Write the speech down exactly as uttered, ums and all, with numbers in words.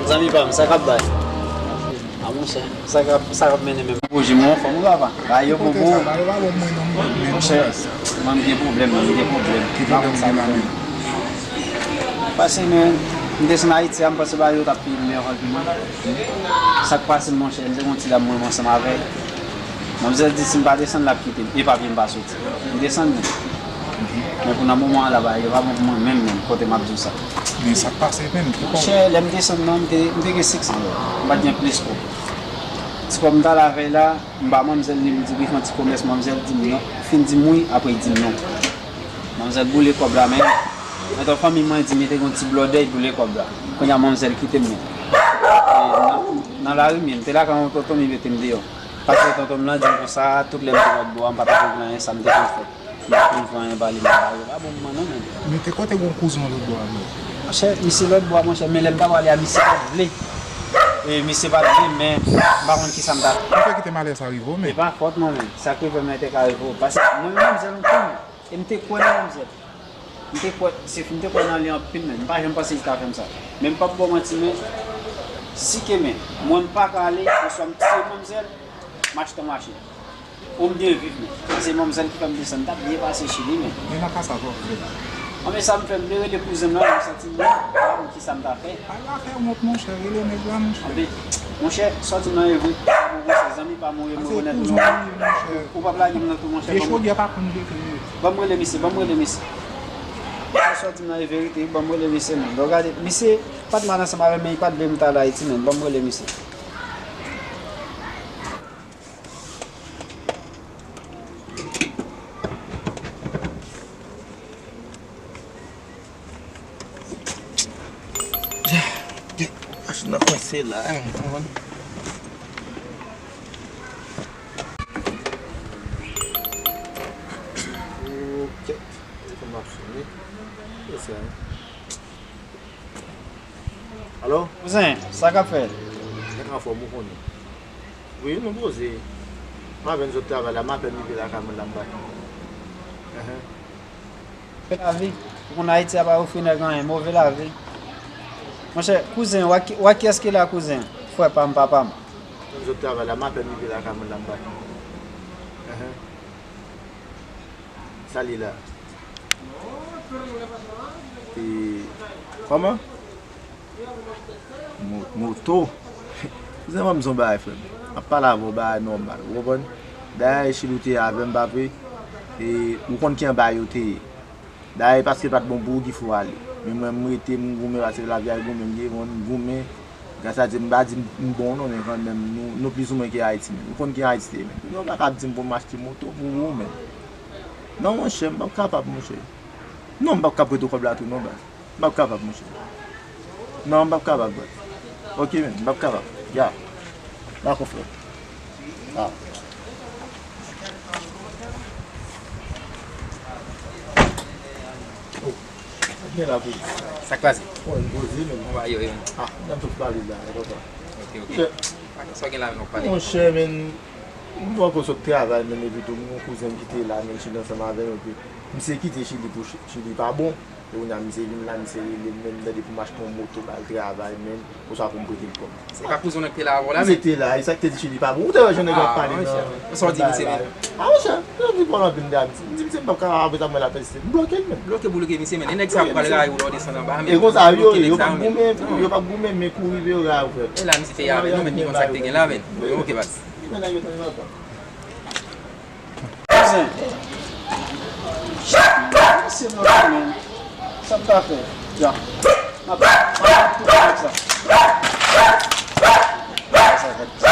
Zanmi pa m, sa k ap bay? A monchè, sa k ap, sa k ap mennen menm? Pwoje mwen anfòm wi papa. Bagay yo bon pou ou. Monchè, mwen m gen pwoblèm, mwen m gen pwoblèm. Ki pwoblèm ou gen la menm? Pase men, m desann Ayiti a, m panse bagay yo t ap pi meyè ankò pou mwen. Sa k pase m monchè, m te gen yon ti dam mwen ansanm avè l. Manmzèl di si m pa desann l ap kite m, e papye m pa soti. M desann li. Men pou nan moman an la bagay yo pa bon pou mwen menm menm, kote m ap di w sa. Men sa k pase menm? Monchè, lè m desann nan, m te, m te gen senk san dòla. M pa t gen plis twòp. Ti kòb m t al avè l la, m ba manmzèl li, m di pou l fè yon ti komès, manmzèl di m non. Fin di m wi, apre l di m non. Manmzèl boule kòb la, men, men fanmi mwen di m li te gen yon ti blòdèy boule kòb la. Kounye a manmzèl kite m men. E, nan, nan lari m ye, m te lakay yon tonton m, li mete m deyò. Paske tonton m lan di m konsa, tout lè m te lòtbò a, m pa t ap regle anyen, sa m te konn fè. M pa t konn fè anyen ba li, m pa yo. Pa bon pou mwen non, men. Men te kote gen yon kouzen w lòtbò a, men. Monchè, misye lòtbò a, monchè, men lè m t ap pale a misye pa t vle. E misye pa t vle, men m pa konn kisa m t ap fè. Ou fè kite malè sa rive w, men. E pa fòt mwen, men. Sa k rive m nan te ka rive w. Paske mwen, menm manmzèl, m konn. E m te kwè nan manmzèl. M te kwè, se, m te kwè nan li anpil, men m pa janm panse li ta fè m sa. Men m p ap ba w manti, men si ke men mwen m pa ka ale, oswa m tiye manmzèl, m achte yon machin. Ou m byen viv, men. Se manmzèl ki fè m desann, m t ap byen pase Chili, men. Men nan ka sa, sa w fè? An, men sa m fè, m te rele kouzen m nan, m santi m pa konn kisa m ta fè. Al afè w monchè, rele nèg la, monchè. Anben, monchè, sòti nan evre, pa bon konsèy, zanmi pa m ou ye, m rekonèt ou non. Ou p ap lage m nan tou, monchè. Vye chogè pa konn jete. Ban m rele misye, ban m rele misye. Sa w di m nan e verite wi, ban m rele misye, men. Lè w gade, misye pa t mal ansanm avè m, men li pa t vle m t al Ayiti, men. Ban m rele misye. Machin nan kwense la, hein, ou konprann? Ok. Telefòn m ap sone. Kiyès sa? Alo? Kouzen, sa k ap fèt? Nèg anfòm, ou konnen. Wi, nou poze. M apèn sot travay la, m apèn rive lakay mwen la, m pa. Enhen. Move lavi. Ou konn Ayiti a pa ofri nèg anyen, move lavi. Monchè, kouzen, w a ki, w a kiyès ki la, kouzen? Frè pa m, papa m. Apèn sot travay la, m apèn rive lakay mwen la, m pa. Enhen. Sa li la. E, kòman? Mo-, moto. Kouzen, ban m di w yon bagay, frè m. M ap pale avè w bagay nòmal, ou konprann? Dayè, Chili ou te ye avè m, pa vre? E, ou konn ki anba yo te ye. Dayè, paske l pa t bon pou ou ki fè w ale. Men mwen, m rete, m goumen, paske lavi a goumen m ye, mwen, m goumen. Gras a Dye, m pa di m, m bon non, men kanmenm, nou, nou plizoumwen ki Ayiti menm. Ou konn ki Ayiti te ye menm. Kounye a w pa ka ap di m pou m achte moto pou ou menm. Non, monchè, m p ap kapab, monchè. Non, m p ap kab prete w kòb la tou, non, baz. M p ap kapab, monchè. Non, m p ap kapab, baz. Ok, men, m p ap kapab. Ya. Dakò, frè. Ah. Oh, sa k gen la pou ou? Sa k pase? Bon, m poze, men. Bon, ba, yo, yo. Ah, m ap tou pale la, e konsa. Ok, ok. Sa w gen la, men, w ap pale. Monchè, men, m poko sot travay, men, epi tou, m gen yon kouzen m ki te la, men, Chili ansanm avè m, epi misye kite Chili pou Ch-, Chili pa bon. E kounye a misye vin la, misye rele m, men m tande pou m achte yon moto ba l travay, men, oswa pou m prete l kòb. Se pa kouzen w ki te la avè w la, men? Misye te la, e sa k te di Chili pa bon. Ou te wè jan nèg yo ap pale nan, nan bagay la. Sa w di misye menm? Ah, monchè, yo di pale anpil de Ayiti. M di misye m p ap ka, apre sa m wè l ap pèsiste. M bloke l menm. Bloke, bloke misye, men. E nèg sa yo pral rayi w lè w desann anba, men. E konsa yo ye, yo p ap goumen, yo p ap goumen, men kouri vre yo rayi w, frè. E la misye te ye avè nou, men, li konn sa k te gen la, men. Ok, baz. Kouzen. Mesye nan men. Sa m ta fè? Ya. M ap, m ap tout sa. Sa fèt.